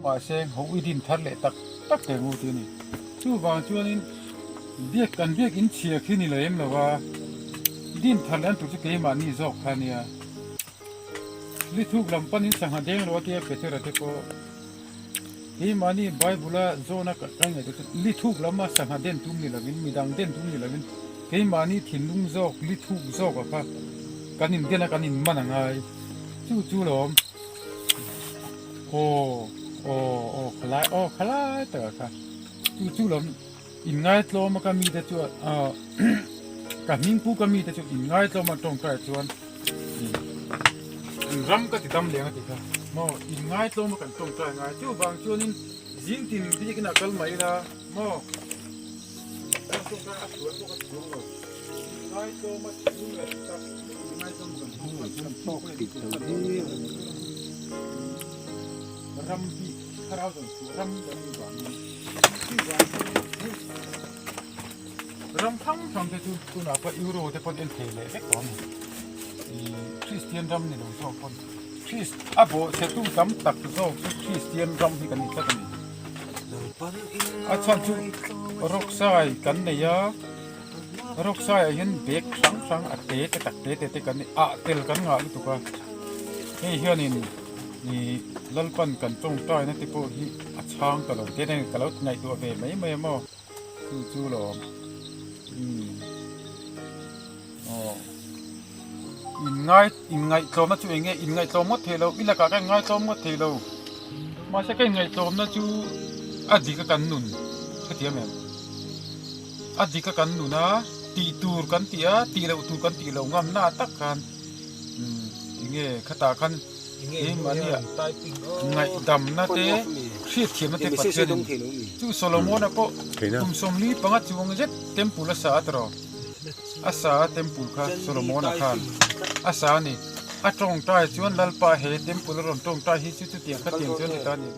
Mahse ho i din thar leh tak tak teh ngu ti a ni. Chuvang chuanin biak kan biak in chhia khi ni lo em lo a, din thar leh an tur chu keimahni zawk kha a nia. Lithuk lam panin sangha deng lo a tia Petera te pawh keimahni Bible a zawna kan ngaihtuah chuan lithuk lama sangha den tum ni lovin midang den tum ni lovin keimahni thinlung zawk lithuk zawk a kha kan in den a kan in man a ngai. Chu chu lawm. Aw aw aw khalai aw khalai taka kha chu chu lam in ngaitlawm a ka mite chu ah ka hming pu ka mite chu in ngaitlawm a tawngtai chuan in ram ka ti dam leng a ti kha maw in ngaitlawm a kan tawngtai ngai chu vang chuanin zing tin biakin ah kal mai ila maw kan tawngtai a sual pawh ka ti chuang lo in ngaitlawm a thinlung leh tak in ngaitlawm a kan tawngtai chuan Ram bik thlarau zawng chu ram kan nih vangin ram hrang hrang te chu tunah pawh euro te pawn en thei leh vek tawh a ni. Ih Kristian ram ni lo zawk pawn Kris a bawhchhe tu tam tak zawk chu Kristian ram hi kan ni tlat a ni. A chhan chu rawksai kan nei a. Rawksai ah hian bag hrang hrang a te te tak te te te kan ah tel kan ngah lutuk a hei hianin ih Lalpan kan tawngtai na te pawh hi a chhang ta lo te nen ka lo ngaihtuah ve mai mai a maw chu chu lawm umm aw in ngai in ngaihtlawm na chu eng nge in ngaihtlawm ngawt thei lo i lakah ka in ngaitlawm ngawt thei lo mahse ka in ngaihtlawm na chu a dik a kan nun hetiang em. A dik a kan nun a, tih tur kan tih a, tih loh tur kan tih loh ngam na tak khan enge khatah khan keimahni ah ngaihdamna te hriatthiamna te Pathianin chu Solomon-a pawh kum 45 chuang zet temple a sa a tawh a sa a temple kha Solomon-a khan a sa a ni. A tawngtai chuan Lalpa he temple a rawn tawngtai hi chu chutiang khatiang chuan ti ta a ni.